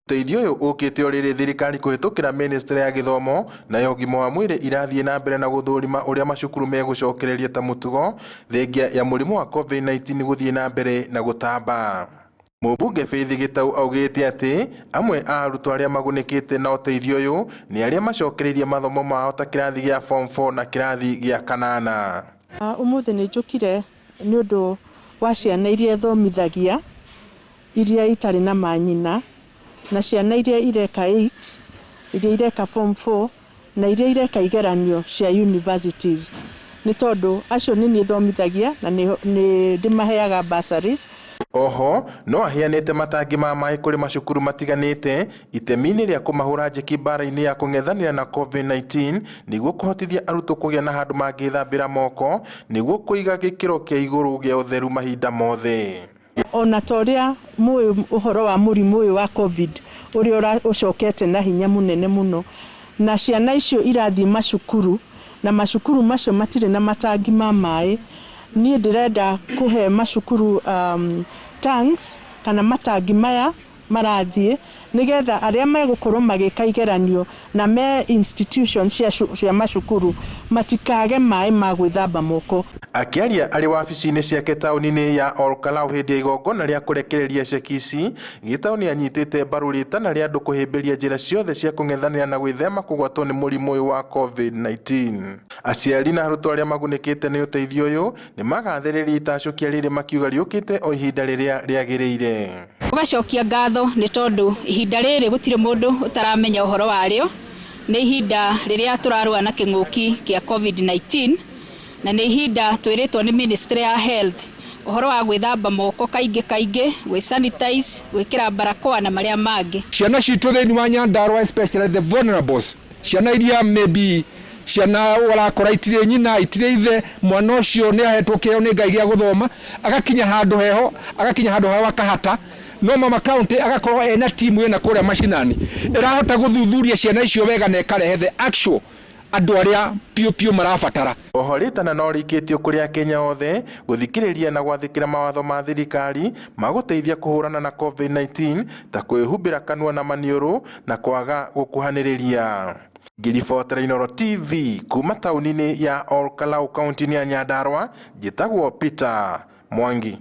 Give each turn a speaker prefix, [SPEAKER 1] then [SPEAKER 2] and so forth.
[SPEAKER 1] Ũteithio ũyũ ũkĩte o rĩrĩ thirikari kũhĩtũkĩra mĩnĩstrĩ ya gĩthomo na ya ũgima wa mwĩrĩ irathiĩ na mbere na gũthũrima ũrĩa macukuru megũcokereria ta mũtugo thengia ya mũrimũ wa COVID-19 gũthiĩ na mbere na gũtamba. Mũmbunge Faith Gĩtau augĩte atĩ amwe a arutwo arĩa magunĩkĩte na ũteithio ũyũ nĩ arĩa macokereirie mathomo mao ta kĩrathi gĩa form 4 na kĩrathi gĩa kanana.
[SPEAKER 2] Ũmũthĩ nĩ njũkire nĩ ũndũ wa ciana iria thomithagia iria itarĩ na manyina na ciana iria ireka 8, iria ireka form 4 na iria ireka igeranio cia universities, nĩ tondũ acio nĩ niĩ thomithagia na nĩ ndĩmaheaga bursaries.
[SPEAKER 1] Oho no aheanĩte matangi ma maĩ kũrĩ macukuru matiganĩte itemi-inĩ rĩa kũmahũra njeki mbara-inĩ ya kũng'ethanĩra na COVID-19 nĩguo kũhotithia arutwo kũgĩa na handũ mangĩthambĩra moko nĩguo kũiga gĩkĩro kĩa igũrũ gĩa ũtheru mahinda mothe.
[SPEAKER 2] Ona ta ũrĩa mũĩ ũhoro wa mũrimũ ũyũ wa COVID ũrĩa ũcokete na hinya mũnene mũno, na ciana icio irathiĩ macukuru na macukuru macio matirĩ na matangi ma maĩ, niĩ ndĩrenda kũhe macukuru tanks kana matangi maya marathiĩ nĩgetha arĩa megũkorwo magĩka igeranio na me institutions cia macukuru matikage maĩ ma gwĩthamba moko.
[SPEAKER 1] Akĩaria arĩ wabici-inĩ ciake taũni-inĩ ya Olkalau hĩndĩ ya igongona rĩa kũrekereria ceki ici, Gĩtau nĩ anyitĩte mbaru rĩtana rĩa andũ kũhĩmbĩria njĩra ciothe cia kũng'ethanĩra na gwĩthema kũgwatwo nĩ mũrimũ ũyũ wa COVID-19. Aciari na arutwo arĩa magunĩkĩte nĩ ũteithio ũyũ nĩ magathĩrĩria itacũkia rĩrĩ makiuga rĩũkĩte o ihinda rĩrĩa rĩagĩrĩire.
[SPEAKER 3] Tũgacokia ngatho nĩ tondũ ihinda rĩrĩ gũtirĩ mũndũ ũtaramenya ũhoro warĩo, nĩ ihinda rĩrĩa tũrarũa na kĩng'ũki kĩa COVID-19, na nĩ ihinda twĩrĩtwo nĩ ministry ya health ũhoro wa gwĩthamba moko kaingĩ kaingĩ, gwĩ sanitize, gwĩkĩra barakoa na marĩa mangĩ.
[SPEAKER 4] Ciana citũ thĩinĩ wa Nyandarua, especially the vulnerables, ciana iria maybe ciana ũrakora itirĩ nyina, itirĩ ithe, mwana ũcio nĩ ahetwo kĩheo nĩ Ngai gĩa gũthoma, agakinya handũ heho, agakinya handũ heho akahata, no mama county agakorwo ena timu ĩna kũrĩa mashinani ĩrahota gũthuthuria ciana icio wega na ĩkarehe the actual andũ arĩa piũ piũ marabatara.
[SPEAKER 1] Oho rĩtana no rĩikĩtio kũrĩ Akenya othe gũthikĩrĩria na gwathĩkĩra mawatho ma thirikari ma gũteithia kũhũrana na COVID-19 ta kwĩhumbĩra kanua na maniũrũ na kwaga gũkuhanĩrĩria. Ngĩribotera Inooro TV kuma taũni-inĩ ya Olkalau kaunti-inĩ ya Nyandarua, njĩtagwo Peter Mwangi.